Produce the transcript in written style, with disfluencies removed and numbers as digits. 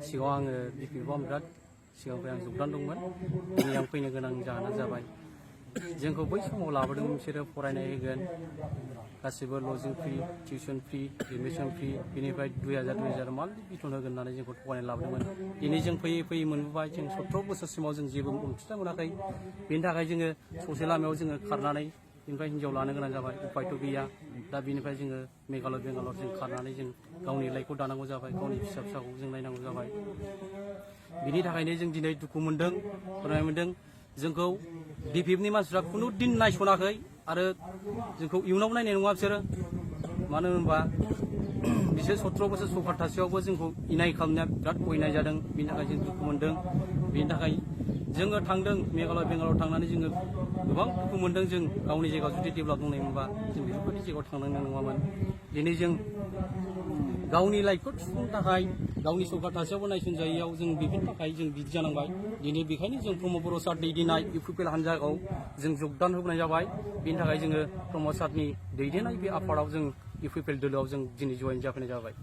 सिगाङाव आङो बिपिएफआव बिराद सिगांनिफ्राय आं जगदान दंमोन दिनै आं फैनो गोनां जाहोना जाबाय जोंखौ बै समाव लाबोदोंमोन बिसोरो फरायनाय होगोन गासिबो lodging free tuition free admission free बिनिफ्राय 2000 मान्थलि बिथन होगोन होननानै जोंखौ थगायनानै लाबोदोंमोन दिनै जों फैयै फैयै मोनबोबाय जों 17 बोसोरसिमाव जों जेबो अनसुंथाइ मोनाखै बेनि थाखाय जोङो ससे लामायाव जोङो खारनानै बेनिफ्राय हिन्जाव लानो गोनां जाबाय उपायथ' गैया दा बेनिफ्राय जोङो मेघालय बेंगालर जों खारनानै जों गावनि लाइफखौ दानांगौ जाबाय गावनि फिसा फिसाखौ जों नायनांगौ जाबाय बिनि थाखायनो जों दिनै दुखु मोनदों फोरमाय मोनदों जोंखौ बिपिएफनि मानसिफ्रा खुनु दिन नायसनाखै आरो जोंखौ इयुनाव नायनाय नङा बिसोरो मानो होनबा बिसोर 17 बोसोर सरकार थासेयावबो जोंखौ इनाय खालामनाया बिराद अयनाय जादों बिनि थाखाय जों दुखु मोनदों बिनि थाखाय जोङो थांदों मेघालय बेंगालर थांनानै जोङो गोबां दुखु मोनदों जों गावनि जायगायाव जुदि डेभेलप दंनायमोनबा जों बेफोरबायदि जायगायाव थांनांनाय नङामोन दिनै जों गावनि लाइफखौ सुफुंनो थाखाय गावनि सरकार थासेयावबो नायसनजायैयाव जों बेफोरनि थाखाय जों बिदि जानांबाय दिनै बेखायनो जों प्रमद बर' सार दैदेननाय इउपिपिएल हान्जाखौ जों जगदान होबोनाय जाबाय बेनि थाखाय जोङो प्रमद सारनि दैदेननाय बे आफादाव जों इउपिपिएल दोलोआव जों दिनै जयेन जाफैनाय जाबाय।